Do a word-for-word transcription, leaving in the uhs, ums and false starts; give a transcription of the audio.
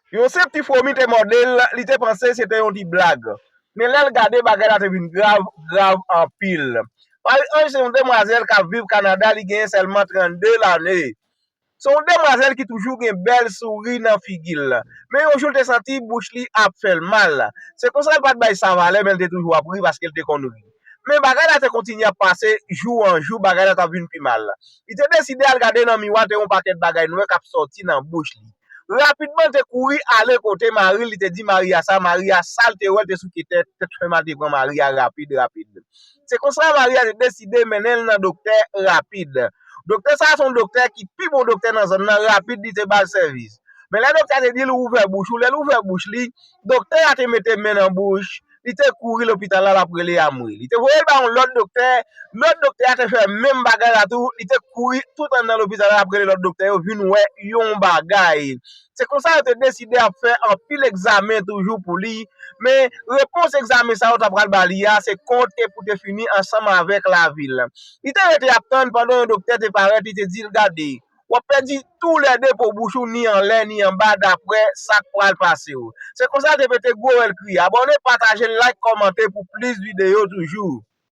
Yon senp ti fomi te mòde l, li te panse se te yon ti blag. Men lè l gade, bagay la te vin grav, grav anpil. Marie Ange se yon demwazèl k ap viv Kanada, li genyen sèlman trannde lane. Se yon demwazèl ki toujou gen bèl souri nan figi l. Men yon jou, l te santi bouch li ap fè l mal. Se konsa l pa t bay sa valè, men l te toujou ap ri paske l te konn ri. Men bagay la te kontinye ap pase jou an jou, bagay la t ap vin pi mal. Li te deside al gade nan miwa, te yon pakèt bagay nwè k ap sòti nan bouch li. Rapidman, l te kouri ale kote mari l, li te di Maria sa, Maria sa l te wè, l te souke tèt, tèt fè mal te pran Maria rapid, rapid. Se konsa Maria te deside mennen l nan doktè rapid. Doktè sa a se yon doktè ki pi bon doktè nan zòn nan, rapid li te ba l sèvis. Men lè doktè a te di l ouvè bouch ou, lè l ouvè bouch li, doktè a te mete men nan bouch, li te kouri lopital la, l ap rele amwe. Li te voye l ba yon lòt doktè, lòt doktè a te fè menm bagay la tou, li te kouri tout anndan lopital la, l ap rele lòt doktè yo vin wè yon bagay. Se konsa yo te deside ap fè anpil egzamen toujou pou li, men repons egzamen sa yo ta pral ba li a, se kont e pou te fini ansanm avèk lavi l. Li te rete ap tann pandan yon doktè te parèt, li te di l, gade, w ap pèdi toulède po bouch ou, ni anlè, ni anba, daprè sa k pral pase w. Se konsa l te pete gwo wè l kriye. Abòne, pataje, like, kòmante pou plis videyo toujou.